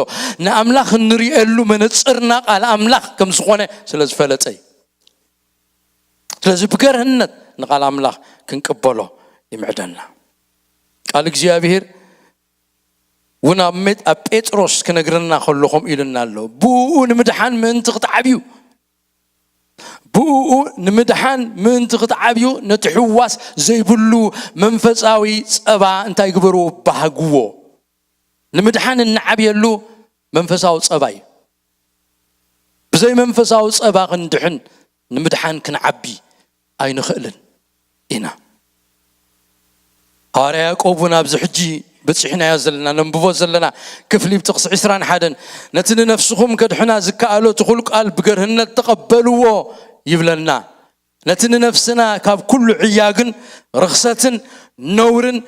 ንኣምላኽ እንሪኤሉ መነፅርና ቃል ኣምላኽ ከም ዝኾነ ስለ ዝፈለጠ እዩ። ስለዚ ብገርህነት ንቃል ኣምላኽ ክንቅበሎ ይምዕደና። ቃል እግዚኣብሔር እውን ኣብ ሜጥ- ኣብ ጴጥሮስ ክነግረና ከሎ ከምኡ ኢልና ኣሎ። ብኡ ንምድሓን ምእንቲ ክትዓብዩ፣ ብኡ ንምድሓን ምእንቲ ክትዓብዩ ነቲ ሕዋስ ዘይብሉ መንፈሳዊ ጸባ እንታይ ግበርዎ? ባህግዎ። ንምድሓን እንዓብየሉ መንፈሳዊ ጸባ እዩ። ብዘይ መንፈሳዊ ጸባ ክንድሕን ንምድሓን ክንዓቢ ኣይንኽእልን ኢና። ሃዋርያ ያዕቆብ እውን ኣብዚ ሕጂ በፂሕናዮ ዘለና ነንብቦ ዘለና ክፍሊ ብጥቕሲ ዕስራን ሓደን ነቲ ንነፍስኹም ከድሕና ዝከኣሎ ትኹል ቃል ብገርህነት ተቐበልዎ ይብለና። ነቲ ንነፍስና ካብ ኩሉ ዕያግን ርኽሰትን ነውርን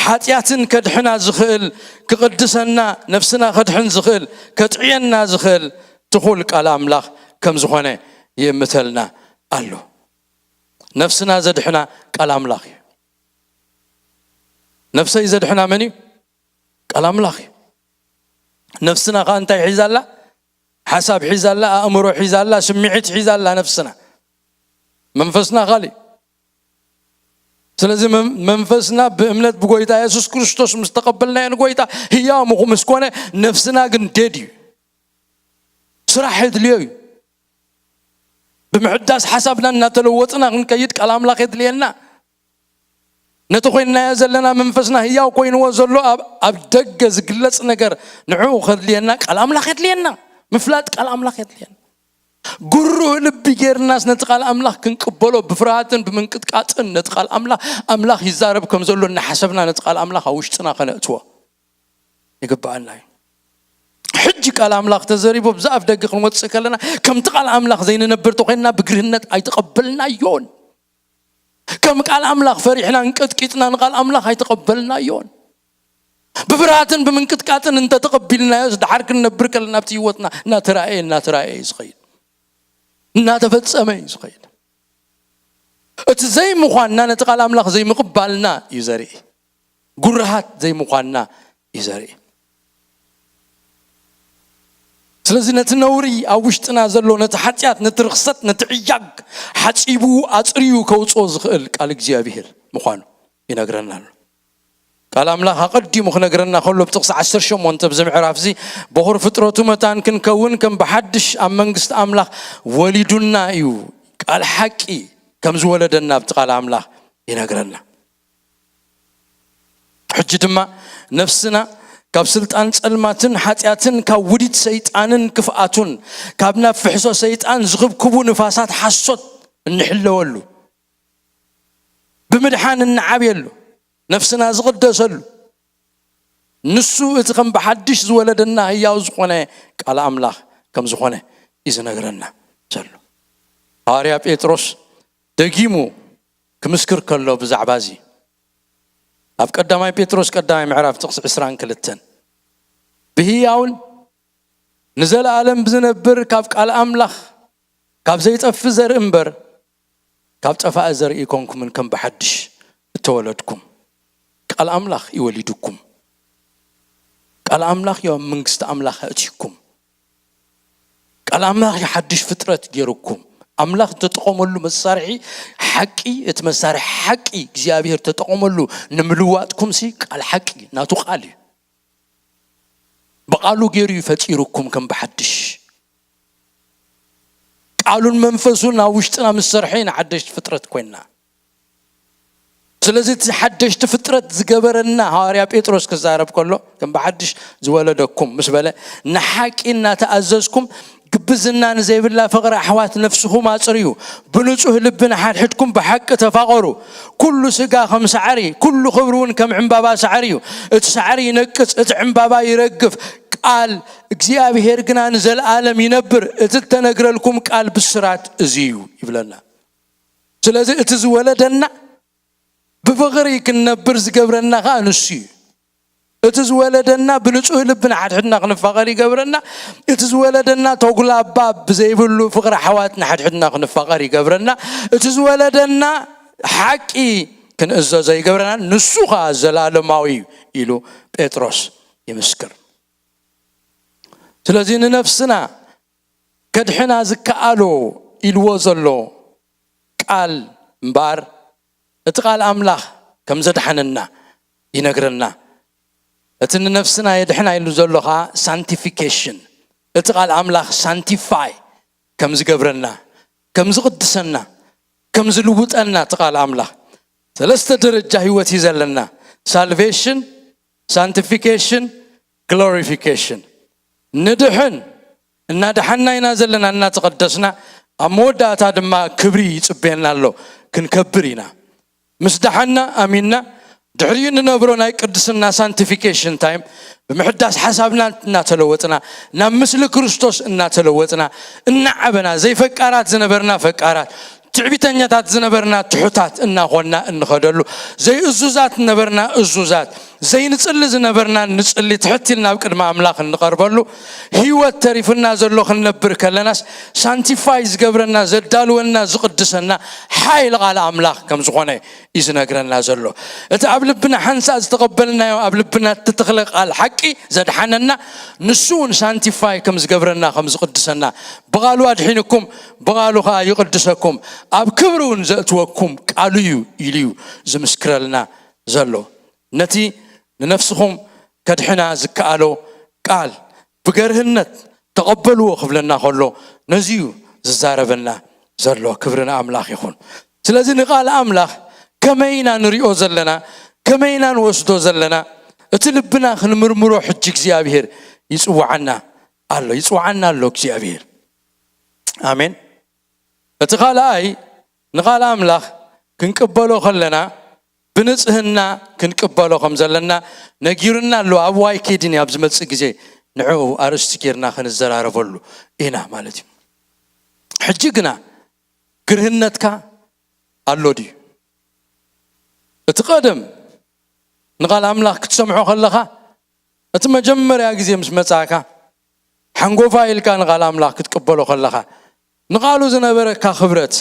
ሓጢኣትን ከድሕና ዝኽእል ክቕድሰና ነፍስና ከድሕን ዝኽእል ከጥዕየና ዝኽእል ትኹል ቃል ኣምላኽ ከም ዝኾነ ይእምተልና ኣሎ። ነፍስና ዘድሕና ቃል ኣምላኽ እዩ። ነፍሰይ ዘድሕና መን እዩ? ቃል ኣምላኽ እዩ። ነፍስና ከዓ እንታይ ሒዛ ኣላ? ሓሳብ ሒዛ ኣላ፣ ኣእምሮ ሒዛ ኣላ፣ ስምዒት ሒዛ ኣላ ነፍስና። መንፈስና ካልእ። ስለዚ መን- መንፈስና ብእምነት ብጎይታ የሱስ ክርስቶስ ምስ ተቐበልናዮ ንጎይታ ህያው ምኹ ምስ ኮነ ነፍስና ግን ዴድ እዩ። ስራሕ የድልዮ እዩ። ብምሕዳስ ሓሳብና እናተለወጥና ክንከይድ ቃል ኣምላኽ የድልየና። ነቲ ኮይንናዮ ዘለና መንፈስና ህያው ኮይንዎ ዘሎ ኣብ ኣብ ደገ ዝግለጽ ነገር ንዕኡ ከድልየና ቃል ኣምላኽ የድልየና። ምፍላጥ ቃል ኣምላኽ የድልየና። ግሩህ ልቢ ጌርናስ ነቲ ቃል ኣምላኽ ክንቅበሎ ብፍርሃትን ብምንቅጥቃጥን ነቲ ቃል ኣምላኽ ኣምላኽ ይዛረብ ከም ዘሎ እናሓሰብና ነቲ ቃል ኣምላኽ ኣብ ውሽጥና ከነእትዎ ይግብኣና እዩ። ሕጂ ቃል ኣምላኽ ተዘሪቡ ብዛኣፍ ደገ ክንወፅእ ከለና ከምቲ ቃል ኣምላኽ ዘይንነብር ተኮይንና ብግርህነት ኣይተቐበልናዮን። ከም ቃል ኣምላኽ ፈሪሕና እንቀጥቂጥና ንቃል ኣምላኽ ኣይተቐበልናዮን። ብፍርሃትን ብምንቅጥቃጥን እንተተቐቢልናዮስ ድሓር ክንነብር ከለና ኣብቲ ህይወትና እናተራእየ እናተራእየ እዩ ዝኸይድ፣ እናተፈጸመ እዩ ዝኸይድ። እቲ ዘይምዃንና ነቲ ቃል ኣምላኽ ዘይምቕባልና እዩ ዘርኢ። ጉርሃት ዘይምዃንና እዩ ዘርኢ። ስለዚ ነቲ ነውሪ ኣብ ውሽጥና ዘሎ ነቲ ሓጢኣት ነቲ ርኽሰት ነቲ ዕያግ ሓፂቡ ኣፅርዩ ከውፅኦ ዝኽእል ቃል እግዚኣብሄር ምዃኑ ይነግረና ኣሎ። ቃል ኣምላኽ ኣቐዲሙ ክነግረና ከሎ ብጥቕሲ ዓሰርተ ሸሞንተ ብዚ ምዕራፍ እዚ በኹር ፍጥረቱ መታን ክንከውን ከም ብሓድሽ ኣብ መንግስቲ ኣምላኽ ወሊዱና እዩ። ቃል ሓቂ ከም ዝወለደና ኣብቲ ቃል ኣምላኽ ይነግረና። ሕጂ ድማ ነፍስና ካብ ስልጣን ጸልማትን ሓጢኣትን ካብ ውዲት ሰይጣንን ክፍኣቱን ካብ ናብ ፍሕሶ ሰይጣን ዝኽብክቡ ንፋሳት ሓሶት እንሕለወሉ ብምድሓን እንዓብየሉ ነፍስና ዝቕደሰሉ ንሱ እቲ ከም ብሓድሽ ዝወለደና ህያው ዝኾነ ቃል ኣምላኽ ከም ዝኾነ እዩ ዝነግረና ዘሎ። ሃዋርያ ጴጥሮስ ደጊሙ ክምስክር ከሎ ብዛዕባ እዚ ኣብ ቀዳማይ ጴጥሮስ ቀዳማይ ምዕራፍ ጥቕሲ ዕስራን ክልተን ብህያውን ንዘለኣለም ብዝነብር ካብ ቃል ኣምላኽ ካብ ዘይጠፊ ዘርኢ እምበር ካብ ጠፋኢ ዘርኢ ኣይኮንኩምን ከም ብሓድሽ እተወለድኩም ቃል ኣምላኽ ይወሊድኩም። ቃል ኣምላኽ እዩ ኣብ መንግስቲ ኣምላኽ ኣእትይኩም። ቃል ኣምላኽ እዩ ሓድሽ ፍጥረት ገይርኩም። ኣምላኽ እተጠቐመሉ መሳርሒ ሓቂ፣ እቲ መሳርሒ ሓቂ እግዚኣብሔር ተጠቐመሉ ንምልዋጥኩም ሲ ቃል ሓቂ ናቱ ቃል እዩ። ብቃሉ ገይሩ እዩ ፈጢሩኩም ከም ብሓድሽ። ቃሉን መንፈሱን ኣብ ውሽጥና ምስ ሰርሐ ኢና ሓደሽቲ ፍጥረት ኮይንና። ስለዚ እቲ ሓደሽቲ ፍጥረት ዝገበረና ሃዋርያ ጴጥሮስ ክዛረብ ከሎ ከም ብሓድሽ ዝወለደኩም ምስ በለ ንሓቂ እናተኣዘዝኩም ግብዝና ንዘይብላ ፍቕሪ ኣሕዋት ነፍስኹም ኣጽርዩ ብንጹህ ልቢ ንሓድሕድኩም ብሓቂ ተፋቐሩ። ኩሉ ስጋ ከም ሳዕሪ ኩሉ ክብሪ እውን ከም ዕምባባ ሳዕሪ እዩ። እቲ ሳዕሪ ይነቅጽ እቲ ዕምባባ ይረግፍ ቃል እግዚኣብሔር ግና ንዘለኣለም ይነብር። እቲ እተነግረልኩም ቃል ብስራት እዚ እዩ ይብለና። ስለዚ እቲ ዝወለደና ብፍቕሪ ክንነብር ዝገብረና ከዓ ንሱ እዩ። እቲ ዝወለደና ብንጹህ ልቢ ንሓድሕድና ክንፋቐር ይገብረና። እቲ ዝወለደና ተጉላባ ብዘይብሉ ፍቕሪ ኣሕዋት ንሓድሕድና ክንፋቐር ይገብረና። እቲ ዝወለደና ሓቂ ክንእዘዞ ይገብረና፣ ንሱ ኸዓ ዘላለማዊ እዩ ኢሉ ጴጥሮስ ይምስክር። ስለዚ ንነፍስና ከድሕና ዝከኣሎ ኢልዎ ዘሎ ቃል እምበኣር፣ እቲ ቃል ኣምላኽ ከም ዘድሓነና ይነግረና። እቲ ንነፍስና የድሕና ኢሉ ዘሎ ኸዓ ሳንቲፊኬሽን፣ እቲ ቃል ኣምላኽ ሳንቲፋይ ከም ዝገብረና፣ ከም ዝቕድሰና፣ ከም ዝልውጠና እቲ ቃል ኣምላኽ። ሰለስተ ደረጃ ህይወት እዩ ዘለና። ሳልቬሽን፣ ሳንቲፊኬሽን፣ ግሎሪፊኬሽን። ንድሕን፣ እናደሓና ኢና ዘለና፣ እናተቐደስና፣ ኣብ መወዳእታ ድማ ክብሪ ይጽበየና ኣሎ። ክንከብር ኢና። ምስ ደሓና ኣሚንና፣ ድሕሪኡ ንነብሮ ናይ ቅድስና ሳንቲፊኬሽን ታይም፣ ብምሕዳስ ሓሳብና እናተለወጥና፣ ናብ ምስሊ ክርስቶስ እናተለወጥና፣ እናዓበና፣ ዘይፈቃራት ዝነበርና ፈቃራት፣ ትዕቢተኛታት ዝነበርና ትሑታት እናኾንና እንኸደሉ፣ ዘይእዙዛት ዝነበርና እዙዛት፣ ዘይንጽሊ ዝነበርና ንጽሊ፣ ትሕት ኢልና ኣብ ቅድሚ ኣምላኽ እንቐርበሉ፣ ህይወት ተሪፍና ዘሎ ክንነብር ከለናስ፣ ሳንቲፋይ ዝገብረና፣ ዘዳልወና፣ ዝቕድሰና ሓይሊ ቃል ኣምላኽ ከም ዝኾነ እዩ ዝነግረና ዘሎ። እቲ ኣብ ልብና ሓንሳእ ዝተቐበልናዮ፣ ኣብ ልብና እተተኽለ ቃል ሓቂ ዘድሓነና፣ ንሱ እውን ሳንቲፋይ ከም ዝገብረና፣ ከም ዝቕድሰና፣ ብቓሉ ኣድሒንኩም፣ ብቓሉ ኸዓ ይቕድሰኩም፣ ኣብ ክብሪ እውን ዘእትወኩም ቃሉ እዩ ኢሉ እዩ ዝምስክረልና ዘሎ። ነቲ ንነፍስኹም ከድሕና ዝከኣሎ ቃል ብገርህነት ተቐበልዎ ክብለና ከሎ፣ ነዚ እዩ ዝዛረበና ዘሎ። ክብሪ ንኣምላኽ ይኹን። ስለዚ ንቃል ኣምላኽ ከመይ ኢና ንሪኦ ዘለና? ከመይ ኢና ንወስዶ ዘለና? እቲ ልብና ክንምርምሮ ሕጂ እግዚኣብሄር ይጽውዓና ኣሎ፣ ይጽውዓና ኣሎ እግዚኣብሄር። ኣሜን። እቲ ካልኣይ፣ ንቃል ኣምላኽ ክንቅበሎ ከለና፣ ብንጽህና ክንቅበሎ ከም ዘለና ነጊሩና ኣሎ። ኣብ ዋይ ኬድን ኣብ ዝመጽእ ግዜ ንዕኡ ኣርእስቲ ጌርና ክንዘራረበሉ ኢና ማለት እዩ። ሕጂ ግና ግርህነትካ ኣሎ ድዩ? እቲ ቀደም ንቃል ኣምላኽ ክትሰምዖ ከለኻ፣ እቲ መጀመርያ ግዜ ምስ መጻእካ፣ ሓንጎፋ ኢልካ ንቃል ኣምላኽ ክትቅበሎ ከለኻ፣ ንቃሉ ዝነበረካ ክብረት፣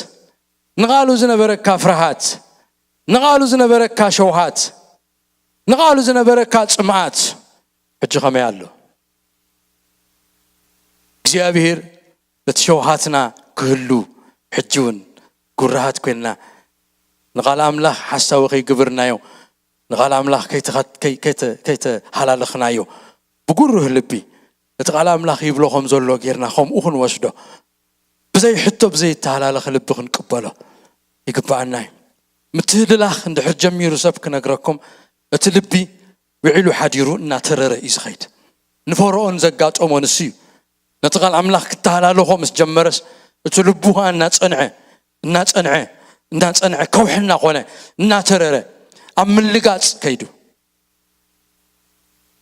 ንቃሉ ዝነበረካ ፍርሃት፣ ንቃሉ ዝነበረካ ሸውሃት፣ ንቃሉ ዝነበረካ ጽምኣት፣ ሕጂ ከመይ ኣሎ? እግዚኣብሄር እቲ ሸውሃትና ክህሉ፣ ሕጂ እውን ጉራሃት ኮይንና ንቃል ኣምላኽ ሓሳዊ ከይግብርናዮ፣ ንቃል ኣምላኽ ከይተኸት-፣ ከይ-፣ ከይተ-፣ ከይተሃላለኽናዮ፣ ብጉሩህ ልቢ እቲ ቃል ኣምላኽ ይብሎ ከም ዘሎ ጌርና ከምኡ ክንወስዶ፣ ብዘይ ሕቶ፣ ብዘይ ተሃላለኸ ልቢ ክንቅበሎ ይግብኣና እዩ። ምትህልላኽ እንድሕር ጀሚሩ ሰብ ክነግረኩም፣ እቲ ልቢ ውዒሉ ሓዲሩ እናተረረ እዩ ዝኸይድ። ንፈርኦን ዘጋጠሞ ንሱ እዩ። ነቲ ቃል ኣምላኽ ክተሃላለኾ ምስ ጀመረስ፣ እቲ ልቡ ኸኣ እናጸንዐ፣ እናጸንዐ፣ እናጸንዐ፣ ከውሒ እናኾነ፣ እናተረረ፣ ኣብ ምልጋጽ ከይዱ፣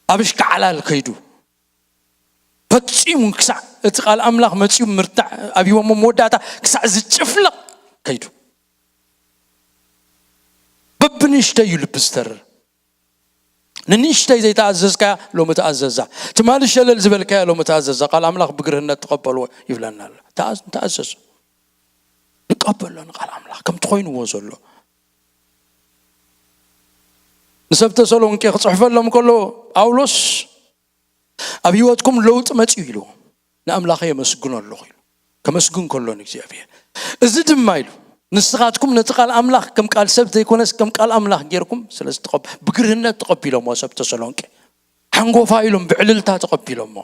ኣብ እሽካዕላል ከይዱ፣ ፈጺሙ ክሳዕ እቲ ቃል ኣምላኽ መጺኡ ምርታዕ ኣብይዎም መወዳእታ ክሳዕ ዝጭፍለቕ ከይዱ። በብንእሽተይ እዩ ልቢ ዝተርር። ንንእሽተይ ዘይተኣዘዝካያ ሎሚ ተኣዘዛ። ትማሊ ሸለል ዝበልካያ ሎሚ ተኣዘዛ። ቃል ኣምላኽ ብግርህነት ተቐበልዎ ይብለና ኣሎ። ተኣዝ-፣ ንተኣዘዝ። ንቀበሎ ንቃል ኣምላኽ ከምቲ ኮይንዎ ዘሎ። ንሰብ ተሰሎንቄ ክጽሕፈሎም ከሎ ጳውሎስ፣ ኣብ ህይወትኩም ለውጢ መጺኡ ኢሉ ንኣምላኸ የመስግኖ ኣለኹ ኢሉ። ከመስግን ከሎ ንእግዚኣብሔር። እዚ ድማ ኢሉ፣ ንስኻትኩም ነቲ ቃል ኣምላኽ ከም ቃል ሰብ ዘይኮነስ ከም ቃል ኣምላኽ ጌርኩም ስለ ዝተቐብ-፣ ብግርህነት ተቐቢሎምዎ ሰብ ተሰሎንቄ። ሓንጎፋ ኢሎም ብዕልልታ ተቐቢሎምዎ።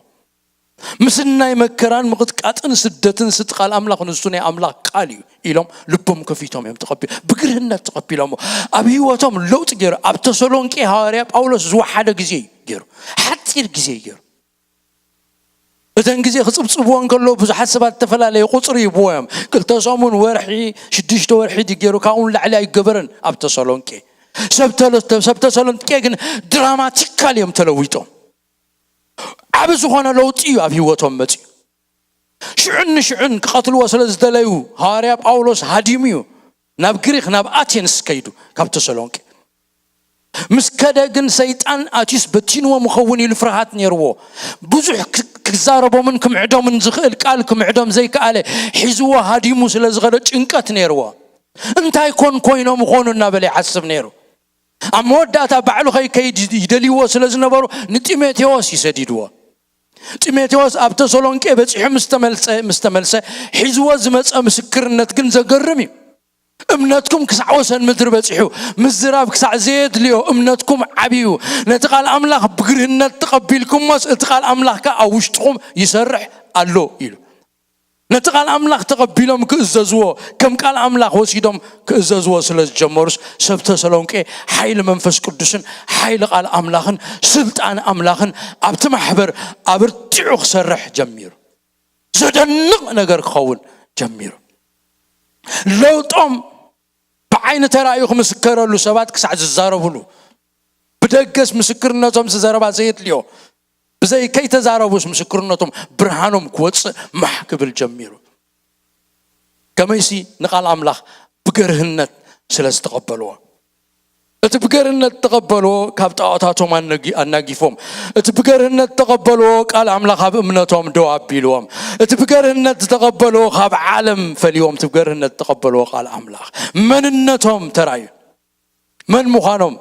ምስናይ መከራን ምቕጥቃጥን ስደትን ስቲ ቃል ኣምላኽ ንሱ ናይ ኣምላኽ ቃል እዩ ኢሎም ልቦም ከፊቶም እዮም ተቐቢ-፣ ብግርህነት ተቐቢሎምዎ። ኣብ ህይወቶም ለውጢ ገይሩ። ኣብ ተሰሎንቄ ሃዋርያ ጳውሎስ ዝወሓደ ግዜ እዩ ገይሩ። ሓጺር ግዜ እዩ ገይሩ። እተን ግዜ ክጽብጽብዎ እንከለዉ ብዙሓት ሰባት ዝተፈላለየ ቁጽሪ ይህብዎ እዮም። ክልተ ሰሙን፣ ወርሒ፣ ሽዱሽተ ወርሒ ድዩ ገይሩ፣ ካብኡ ንላዕሊ ኣይገበረን ኣብ ተሰሎንቄ። ሰብ ተሎ-፣ ሰብ ተሰሎንቄ ግን ድራማቲካል እዮም ተለዊጦም። ዓቢ ዝኾነ ለውጢ እዩ ኣብ ህይወቶም መጺኡ። ሽዑን ንሽዑን ክቐትልዎ ስለ ዝደለዩ ሃዋርያ ጳውሎስ ሃዲሙ እዩ ናብ ግሪኽ፣ ናብ ኣቴንስ ከይዱ ካብ ተሰሎንቄ። ምስ ከደ ግን ሰይጣን ኣትዩስ በቲንዎ ምኸውን ኢሉ ፍርሃት ነይርዎ። ብዙሕ ክ-፣ ክዛረቦምን ክምዕዶምን ዝኽእል ቃል ክምዕዶም ዘይከኣለ፣ ሒዝዎ ሃዲሙ ስለ ዝኸደ ጭንቀት ነይርዎ። እንታይ ኮን ኮይኖም ኾኑ እናበለ ይሓስብ ነይሩ። ኣብ መወዳእታ ባዕሉ ከይከይድ ይደልይዎ ስለ ዝነበሩ ንጢሞቴዎስ ይሰዲድዎ። ጢሞቴዎስ ኣብ ተሰሎንቄ በጺሑ ምስ ተመልሰ ምስ ተመልሰ ሒዝዎ ዝመጸ ምስክርነት ግን ዘገርም እዩ። እምነትኩም ክሳዕ ወሰን ምድሪ በጺሑ፣ ምዝራብ ክሳዕ ዘየድልዮ እምነትኩም ዓብዩ፣ ነቲ ቃል ኣምላኽ ብግርህነት ተቐቢልኩሞስ እቲ ቃል ኣምላኽ ከኣ ኣብ ውሽጥኹም ይሰርሕ ኣሎ ኢሉ። ነቲ ቃል ኣምላኽ ተቐቢሎም ክእዘዝዎ፣ ከም ቃል ኣምላኽ ወሲዶም ክእዘዝዎ ስለ ዝጀመሩስ ሰብ ተሰሎንቄ ሓይሊ መንፈስ ቅዱስን ሓይሊ ቃል ኣምላኽን ስልጣን ኣምላኽን ኣብቲ ማሕበር ኣበርቲዑ ክሰርሕ ጀሚሩ። ዘደንቕ ነገር ክኸውን ጀሚሩ። ለውጦም ብዓይኒ ተራእዩ ክምስከረሉ ሰባት ክሳዕ ዝዛረቡሉ፣ ብደገስ ምስክርነቶም ዘረባ ዘየድልዮ ብዘይ ከይተዛረቡስ ምስክርነቶም ብርሃኖም ክወፅእ ማሕ ክብል ጀሚሩ። ከመይሲ ንቃል ኣምላኽ ብገርህነት ስለ ዝተቐበልዎ። እቲ ብገርህነት ተቐበልዎ ካብ ጣዖታቶም ኣነጊ- ኣናጊፎም። እቲ ብገርህነት ተቐበልዎ ቃል ኣምላኽ ኣብ እምነቶም ደው ኣቢልዎም። እቲ ብገርህነት ዝተቐበልዎ ካብ ዓለም ፈልዎም። እቲ ብገርህነት ዝተቐበልዎ ቃል ኣምላኽ መንነቶም ተራእዩ። መን ምዃኖም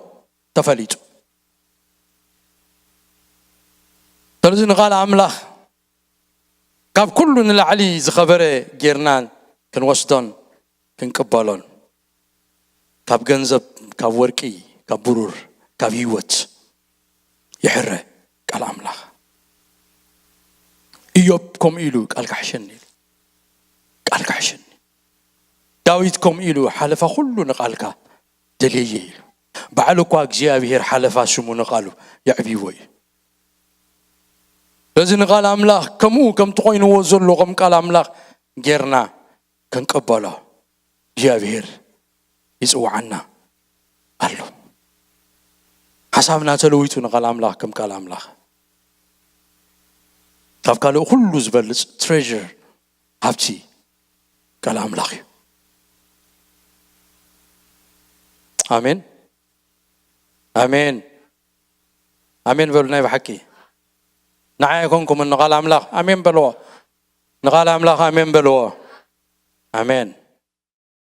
ተፈሊጡ። ስለዚ ንቃል ኣምላኽ ካብ ኩሉ ንላዕሊ ዝኸበረ ጌርና ክንወስዶን ክንቅበሎን፣ ካብ ገንዘብ፣ ካብ ወርቂ፣ ካብ ብሩር፣ ካብ ህይወት ይሕረ ቃል ኣምላኽ። ኢዮብ ከምኡ ኢሉ ቃልካ ሕሸኒ ኢሉ። ቃልካ ሕሸኒ። ዳዊት ከምኡ ኢሉ ሓለፋ ኩሉ ንቃልካ ደልየየ ኢሉ። ባዕሉ እኳ እግዚኣብሔር ሓለፋ ስሙ ንቃሉ የዕብይዎ እዩ። ስለዚ ንቃል ኣምላኽ ከምኡ ከምቲ ኮይንዎ ዘሎ ከም ቃል ኣምላኽ ጌርና ክንቅበሎ እግዚኣብሔር ይጽውዓና ኣሎ። ሓሳብና ተለዊጡ ንቃል ኣምላኽ ከም ቃል ኣምላኽ ካብ ካልእ ኩሉ ዝበልጽ ትሬር ሃብቲ ቃል ኣምላኽ እዩ። ኣሜን ኣሜን ኣሜን በሉ። ናይ ብሓቂ ንዓይ ኣይኮንኩምን ንቃል ኣምላኽ ኣሜን በልዎ። ንቃል ኣምላኽ ኣሜን በልዎ። ኣሜን።